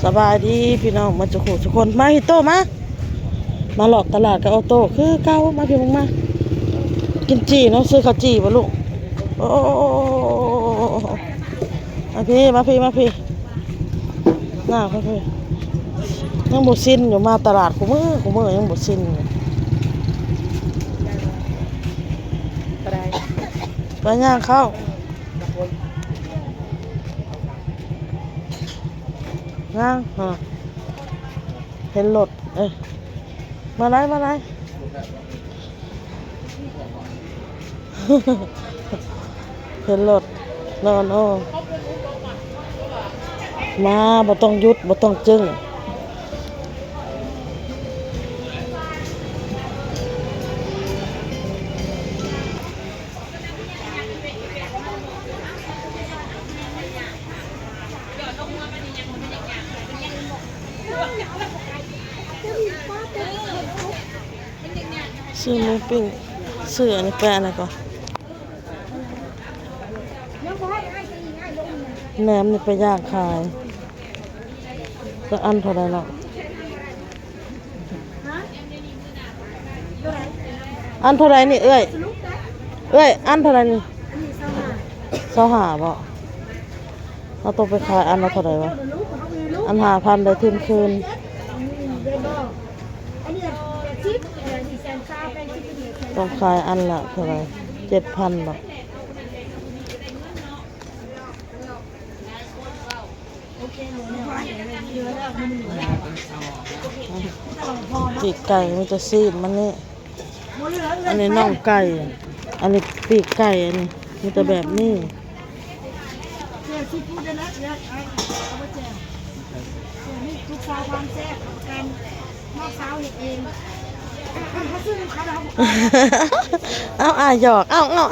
ສະບາຍດີພີ່ນ້ອງໝົດທຸກຜູ້ທຸກຄົນ. ມາ ຮິໂຕ ມາ ມາເລາະຕະຫຼາດກັບອອໂຕ້ຄືເກົ່າ. ມາພີ່ ມາ ມາກິນຈີ່ເນາະ. ຊື້ເຂົ້າຈີ່ບໍ່ລູກ? ໂອ້ ມາພີ່ ມາພີ່ ມາພີ່ ນາງ ມາພີ່. ຍັງບໍ່ຊິນຢູ່ ມາຕະຫຼາດຄູ່ມື້ ຄູ່ມື້ຍັງບໍ່ຊິນຢູ່. ໄປ ໄປຍ່າງເຂົ້າ ຍ່າງ ຮະ ເຫັນລົດ ເອີ ມາໄດ້ ມາໄດ້. ເຫັນລົດ ນອນ ໂອ້ ມາ ບໍ່ຕ້ອງຢຸດ ບໍ່ຕ້ອງຈຶ້ງ. ຊື້ໝູປີ້ງ ຊື້ອັນນີ້ ແປະອັນນັ້ນກ່ອນ. ແໜມນີ້ໄປຍ່າງຂາຍ ຈັກອັນເທົ່າໃດເນາະ? ອັນເທົ່າໃດນີ້ເອື້ອຍ? ເອື້ອຍ ອັນເທົ່າໃດນີ້? ຊາວຫ້າບໍ? ເຮົາຕົກໄປຂາຍອັນລະເທົ່າໃດວະ? ອັນຫ້າພັນ ໄດ້ທຶນຄືນ. ຕ້ອງຂາຍອັນລະເທົ່າໃດ? ເຈັດພັນບໍ? ປີກໄກ່ມີແຕ່ຊີ້ນມັນນີ້ ອັນນີ້ໜັງໄກ່ ອັນນີ້ປີກໄກ່ ອັນນີ້ມີແຕ່ແບບນີ້. ແຈ່ວຊີຟູດຫັ້ນແຫຼະ ເອື້ອຍ ເອົາ ເອົາບໍ່ແຈ່ວ? ແຈ່ວນີ້ລູກສາວທຳແຊບ ກັບນ້ອງສາວເຮັດເອງ ຄັນເຂົາຊື້ນຳເຂົາລະເຮົາບໍ່ ເອົາ ອ້າຍຫຍອກ ເອົາ ເອົາ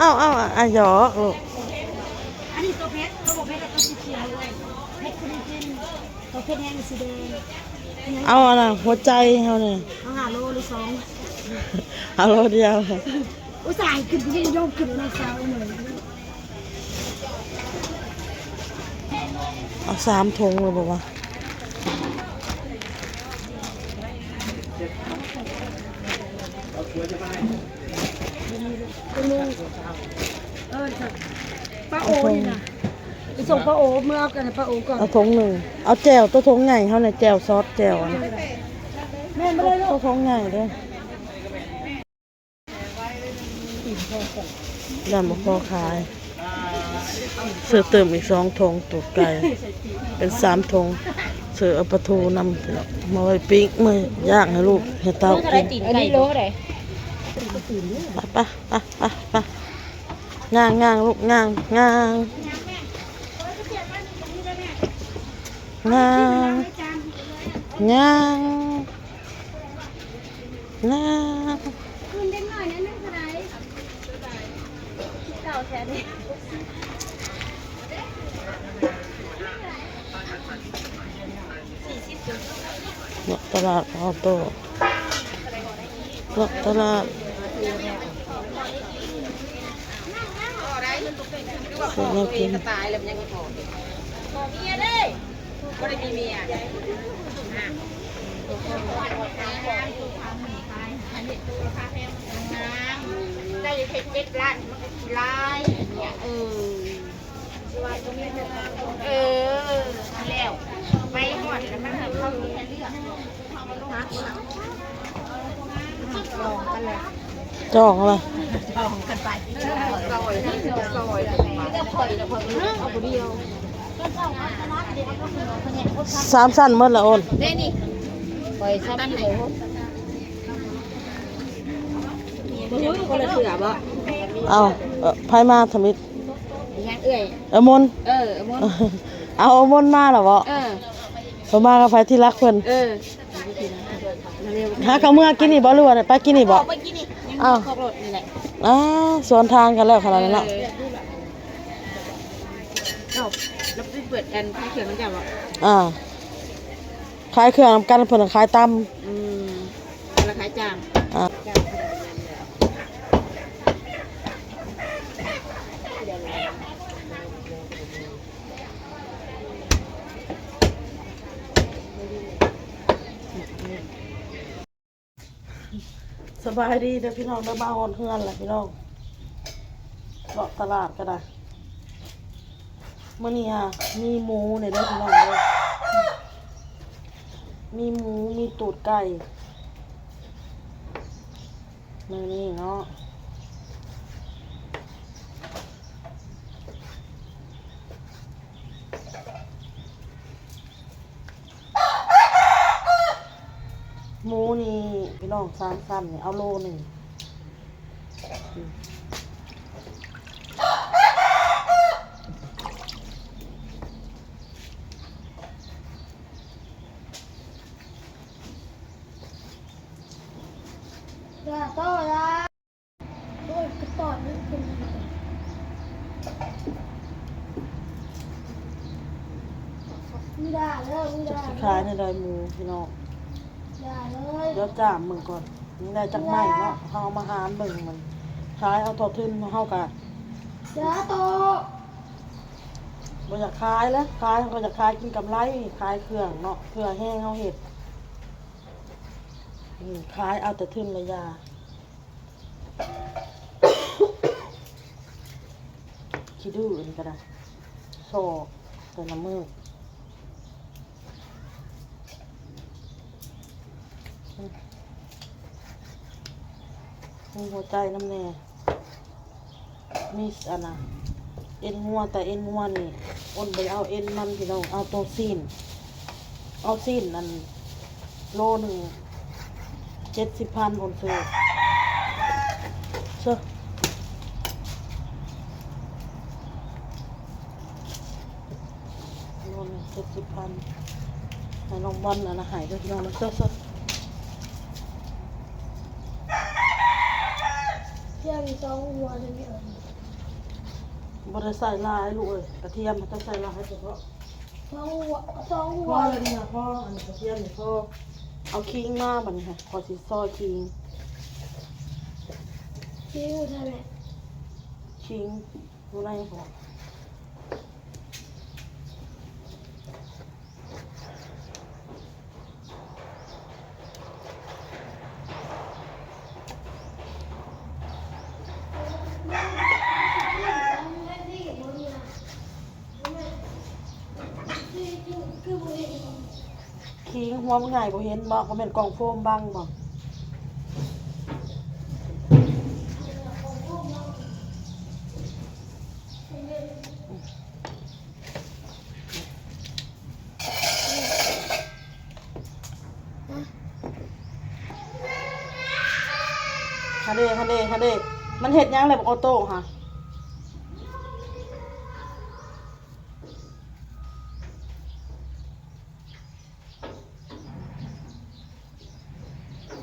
ອ້າຍຫຍອກລູກ. ອັນນີ້ຕົວເຜັດ ຕົວບໍ່ເຜັດ ແລະ ຕົວສີຂຽວເລີຍ ເຜັດຄືກິນ ຕົວເຜັດແຮງສີແດງ. ເອົາອັນນະ ຫົວໃຈເຮົານີ້ ເອົາຫ້າໂລຫຼືສອງ ເອົາໂລດຽວ. ອຸດສ່າຍຂຶ້ນໄປຍິງຍົກຂຶ້ນໃນເສົາເລີຍ. ເອົາສາມຖົງເລີຍບໍ່ວະ? ເອີ ປາໂອນີ້ນະ ໄປສົ່ງປາໂອ ເມືອເອົາກັນປາໂອກ່ອນ. ເອົາຖົງໜຶ່ງ ເອົາແຈ່ວ ໂຕຖົງໃຫຍ່ເຮົານະ ແຈ່ວຊອດ ແຈ່ວອັນ ແມ່ນບໍ່ໄດ້ລູກ ໂຕຖົງໃຫຍ່ເດີ້. ຢ້ານບໍ່ພໍຂາຍ ຊື້ຕື່ມອີກສອງຖົງ ຕູດໄກ່ເປັນສາມຖົງ ຊື້ເອົາປາທູນຳ ພີ່ນ້ອງ ມາໄວ້ປີ້ງ ມາຍ່າງໃຫ້ລູກໃຫ້ເຕົ້າກິນ. ອັນນີ້ໂລເທົ່າໃດ? ໄປ ໄປ ໄປ ໄປ ຍ່າງ ຍ່າງລູກ ຍ່າງ ຍ່າງ ຍ່າງ ຍ່າງ. ນາ ຄືນເດັກນ້ອຍນັ້ນເທົ່າໃດ? ເກົ້າແສນ ເລາະຕະຫຼາດອອໂຕ້ ເລາະຕະຫຼາດ ຊື້ແນວກິນ. ບໍ່ໄດ້ມີເມຍ ໄດ້ເຈັດລ້ານ ມັນກໍຂີ້ລ້າຍ ເອີ ເອີ ແລ້ວ ໄປຮອດແລ້ວ ມັນໃຫ້ເຂົາມີໃຫ້ເລືອກ. ຈອງລະ ສາມຊັ້ນໝົດລະໂອນ ເດ້ນີ້ ຂ້ອຍຊັ້ນທີ່ໃດ ຄົນລະເທື່ອບໍ? ເອົາ ເອີ ໃຜມາທຳອິດ? ຍັງເອື້ອຍ ເອື້ອຍມົນ ເອີ ເອື້ອຍມົນ ເອົາ ເອື້ອຍມົນມາລະບໍ? ເອີ ເພິ່ນມາກັບໃຜ ທີ່ລັກເພິ່ນ? ເອີ ຫາເຂົ້າເມືອກິນນີ້ບໍ ຫຼືວ່າໄປກິນນີ້ບໍ? ເອົາ ອາ ສວນທາງກັນແລ້ວຂະໜາດນັ້ນເນາະ. ເອີ ເອົາ ແລ້ວໄປເປີດອັນຂາຍເຄື່ອງນຳກັນບໍ? ອາ ຂາຍເຄື່ອງນຳກັນ ເພິ່ນຂາຍຕຳ ອືມ ເພິ່ນຂາຍຈ້າງ ອາ ຈ້າງ. ສະບາຍດີເດີພີ່ນ້ອງເດີ ມາຮອດເຮືອນແລ້ວພີ່ນ້ອງ ເລາະຕະຫຼາດກໍໄດ້. ມື້ນີ້ຫາມີໝູແດ່ເດີພີ່ນ້ອງເດີ ມີໝູ ມີຕູດໄກ່ ມື້ນີ້ເນາະ. ໝູນີ້ພີ່ນ້ອງ ສາມຊັ້ນນີ້ເອົາໂລໜຶ່ງ. ຢ່າຕໍ່ ຢ່າ. ໂອ້ຍ ກະປອດມັນເປັນຫຍັງ ມຶງດ່າເດີ ມຶງດ່າເດີ. ຈັກຊິຂາຍແນວໃດໝູພີ່ນ້ອງ ຢ່າເລີຍ. ດຽວຈາມເບິ່ງກ່ອນ ຍັງໄດ້ຈັກໄມ້ເນາະ ເຮົາເອົາມາຫານເບິ່ງມັນ ຂາຍເອົາເທົ່າທຶນເຮົາກະ ຢ່າໂຕ ບໍ່ຢາກຂາຍແຫຼະ ຂາຍເຮົາກໍຢາກຂາຍກິນກຳໄລ ຂາຍເຄື່ອງເນາະ ເພື່ອແຮງເຮົາເຮັດ ອືມ ຂາຍເອົາແຕ່ທຶນລະຢ່າ. ຂີ້ດື້ອັນນີ້ກໍໄດ້ ຊອກແຕ່ລະມື້ ອືມ ມີຫົວໃຈນຳແດ່ ມີອັນນ່າ ເອັນງົວ ແຕ່ເອັນງົວນີ້ ອົນບໍ່ໄດ້ເອົາເອັນມັນພີ່ນ້ອງ ເອົາໂຕຊີ້ນ ເອົາຊີ້ນອັນ ໂລໜຶ່ງເຈັດສິບພັນພຸ້ນ ຊື້ ເຊີ ໂລໜຶ່ງເຈັດສິບພັນ ໃຫ້ນ້ອງບອນອັນນະໃຫ້ເດີພີ່ນ້ອງເດີ ເຊີ ເຊີ ເຈົ້າມີສອງຫົວເດີ ບໍ່ໄດ້ໃສ່ຫຼາຍລູກເອີຍ ກະທຽມເຈົ້າໃສ່ຫຼາຍສະເພາະ ສອງຫົວ ສອງຫົວ ພໍແລ້ວນີ້ນະ ພໍ ອັນກະທຽມນີ້ພໍ. ເອົາຂີງມາບັດນີ້ ຂ້ອຍຊິຊອຍຂີງ ຂີງຢູ່ໃສແມ່? ຂີງຢູ່ໃນຫັ້ນ. ຂີງຫົວມັນໃຫຍ່ ບໍ່ເຫັນບໍ? ບໍ່ແມ່ນກ່ອງໂຟມບັງບໍ? ຫັ້ນເດ້ ຫັ້ນເດ້ ຫັ້ນເດ້ ມັນເຮັດຫຍັງແຫຼະ ບັກອໍໂຕ້ຫັ້ນ?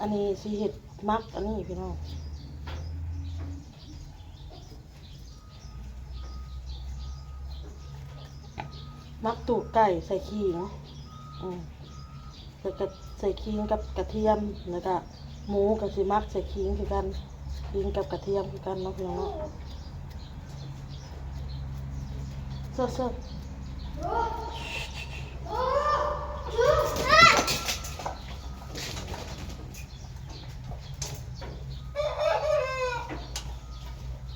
ອັນນີ້ຊິເຮັດໝັກອັນນີ້ພີ່ນ້ອງ ໝັກຕູດໄກ່ໃສ່ຂີງ ອືມ ແລ້ວກະໃສ່ຂີງກັບກະທຽມ ແລ້ວກະໝູກະຊິໝັກໃສ່ຂີງຄືກັນ ຂີງກັບກະທຽມຄືກັນເນາະ ພີ່ນ້ອງເນາະ. ເຊີ ເຊີ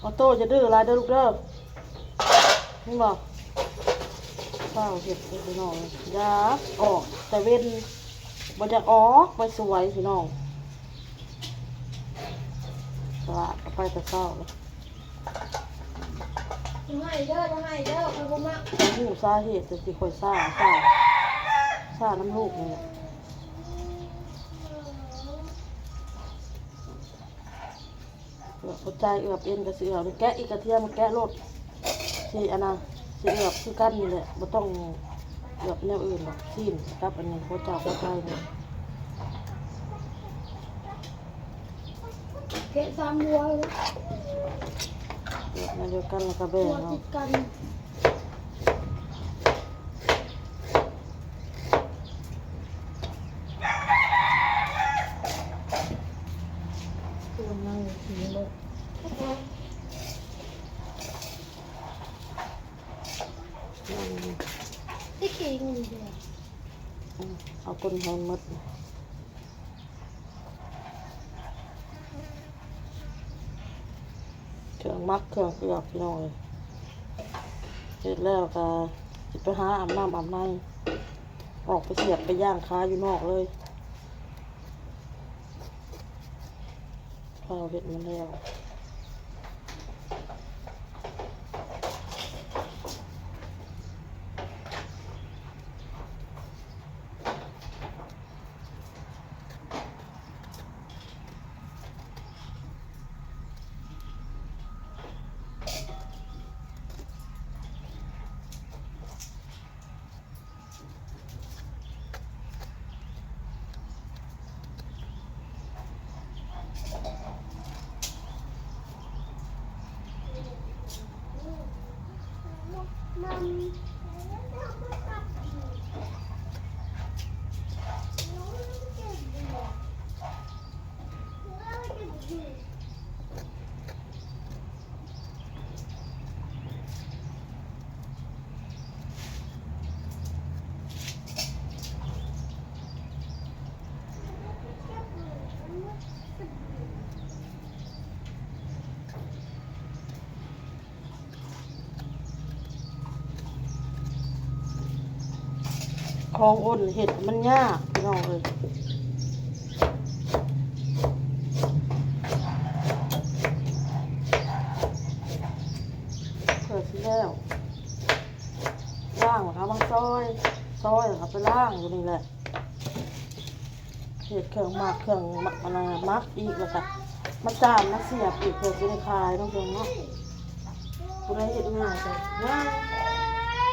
ອໍໂຕ້ ຢ່າດື້ຫຼາຍເດີລູກເດີ ເຫັນບໍ່? ຟ້າວເຮັດເດີພີ່ນ້ອງ ຢ່າອອກແຕ່ເວັນ ບໍ່ຢາກອອກໄປສວຍພີ່ນ້ອງ ຕະຫຼາດກໍໄປແຕ່ເຊົ້າ. ບໍ່ໃຫ້ເດີ ບໍ່ໃຫ້ເດີ ຂ້ອຍບໍ່ມັກ. ຮູ້ສາເຫດຈັ່ງຊິຂ້ອຍຊ້າ ຊ້າ ຊ້ານຳລູກນີ້ແຫຼະ. ເອືອບຫົວໃຈ ເອືອບເອັນກໍຊິເອືອບ ແກະອີກກະທຽມ ແກະໂລດ ຊິອັນນະ ຊິເອືອບຄືກັນນີ້ແຫຼະ ບໍ່ຕ້ອງເອືອບແນວອື່ນດອກ ຊີ້ນກັບອັນນີ້ ຫົວຈາກຫົວໃຈນີ້. ແກະສາມຫົວ ແບບດຽວກັນ ແລ້ວກໍແບ່ງເອົາ ຕິດກັນ ເຄື່ອງໃນສີເລີຍ ທີ່ຂີ້ງນີ້ເດ້ ອືມ ເອົາຕົ້ນໃຫ້ໝົດ. ເຄື່ອງໝັກເຄື່ອງເອືອບ ພີ່ນ້ອງເອີຍ. ເຮັດແລ້ວກໍຊິໄປຫາອາບນ້ຳອາບໃນ ອອກໄປສຽບໄປຍ່າງຂາຍຢູ່ນອກເລີຍ. ເຮົາເຮັດມັນແລ້ວ. ຂອງອົນເຮັດມັນຍາກ ພີ່ນ້ອງເອີຍ. ເພື່ອຊິແລ້ວ ລ້າງແລ້ວກໍເອົາມາຊອຍ ຊອຍແລ້ວກໍໄປລ້າງຢູ່ນີ້ແຫຼະ. ເຮັດເຄື່ອງໝັກ ເຄື່ອງໝັກ ອັນນ່າ ໝັກອີກ ແລ້ວກະມາຈາມມາສຽບອີກ ເພື່ອຊິໄດ້ຂາຍເນາະ ເພື່ອນເນາະ. ຜູ້ໃດເຮັດງ່າຍກໍງ່າຍ.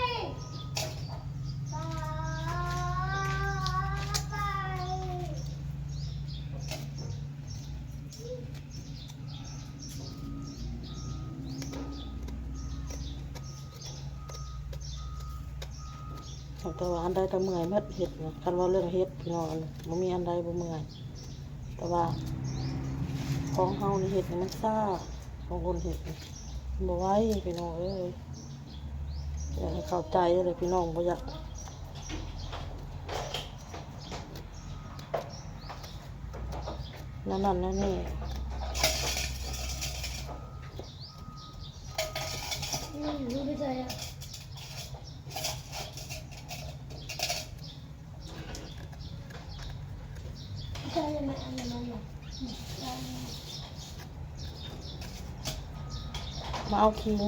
ແຕ່ວ່າອັນໃດກໍເມື່ອຍໝົດເຮັດນະ. ຄັນວ່າເລື່ອງເຮັດ ພີ່ນ້ອງ ອັນ ບໍ່ມີອັນໃດບໍ່ເມື່ອຍ. ແຕ່ວ່າຂອງເຮົານີ້ເຮັດນີ້ມັນຊ້າ ຂອງຄົນເຮັດນີ້ມັນບໍ່ໄວ ພີ່ນ້ອງເອີຍ. ຢາກໃຫ້ເຂົ້າໃຈເດີພີ່ນ້ອງ ບໍ່ຢາກ ແນວນັ້ນແນວນີ້. ອືມ ຮູ້ໄປໃສອະ? ໃສ່ມາອັນນັ້ນນະ ມາເອົາຂີງ.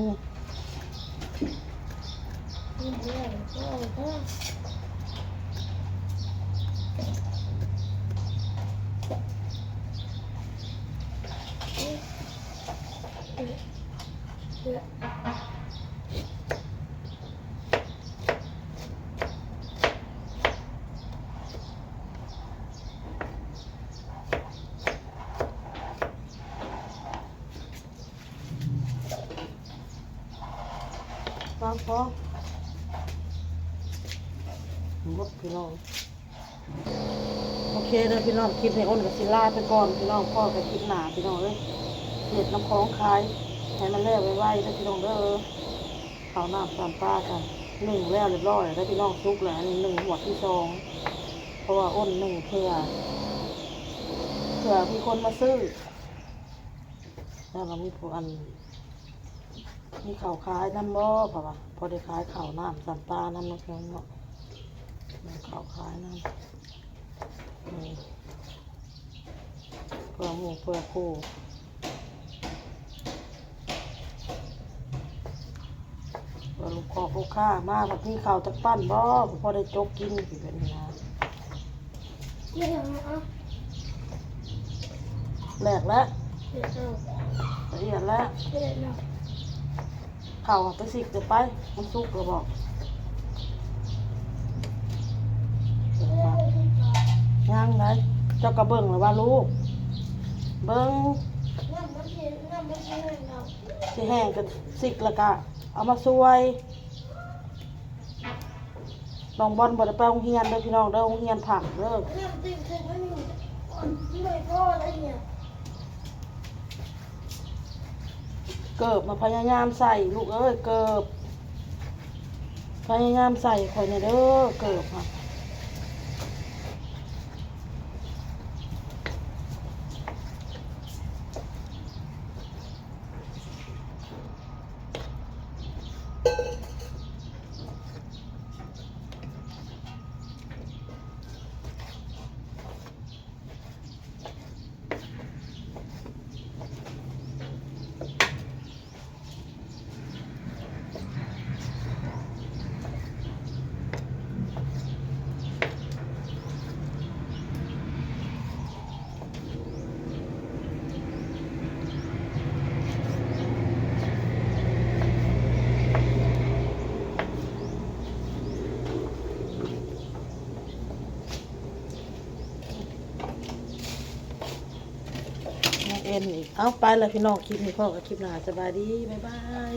ພໍ ພໍ ໝົດພີ່ນ້ອງ. ໂອເຄເດີພີ່ນ້ອງ ຄລິບນີ້ອົນກໍຊິລາໄປກ່ອນພີ່ນ້ອງ ພໍ້ກັນຄລິບໜ້າພີ່ນ້ອງເອີຍ. ເຮັດນ້ຳຂອງຂາຍໃຫ້ມັນແລ້ວໄວໆເດີພີ່ນ້ອງເດີ. ເຂົ້ານ້ຳຊ້ຳປາກໍໜຶ້ງແລ້ວຮຽບຮ້ອຍແລ້ວພີ່ນ້ອງ ສຸກແລ້ວ. ອັນນີ້ໜຶ້ງຫວດທີສອງ ເພາະວ່າອົນໜຶ້ງເພື່ອ ເພື່ອມີຄົນມາຊື້ ແລ້ວກໍມີຜູ້ອັນ ມີເຂົ້າຂາຍນຳບໍ່ ເພາະວ່າພໍໄດ້ຂາຍເຂົ້ານ້ຳຊ້ຳປານຳເນາະ ເນາະ ມີເຂົ້າຂາຍນຳ ເພື່ອໝູ່ເພື່ອຄູ່ ເພື່ອລູກຄອກລູກຄ້າມາ ບັດມີເຂົ້າຈັກປັ້ນບໍ່ ກໍພໍໄດ້ຈົກກິນ ຊິເປັນຫຍັງ. ແຫຼກແລ້ວ ລະອຽດແລ້ວ ເຂົ້າໄປສິກເດີໄປ ມັນສຸກແລ້ວບໍ? ຍັງໃດ ເຈົ້າກໍເບິ່ງແລ້ວວ່າລູກ ເບິ່ງ ຊິແຫ້ງກໍສິກ ແລ້ວກໍເອົາມາຊວຍ. ນ້ອງບອນບໍ່ໄດ້ໄປໂຮງຮຽນເດີພີ່ນ້ອງເດີ ໂຮງຮຽນພັກເດີ. ເກີບມາພະຍາຍາມໃສ່ລູກເອີຍ ເກີບ ພະຍາຍາມໃສ່ຂ້ອຍແດ່ເດີ ເກີບຫັ້ນ. ນີ້ ເອົາ ໄປລະພີ່ນ້ອງ ຄລິບນີ້ພໍ້ກັນຄລິບໜ້າ ສະບາຍດີ ບາຍບາຍ.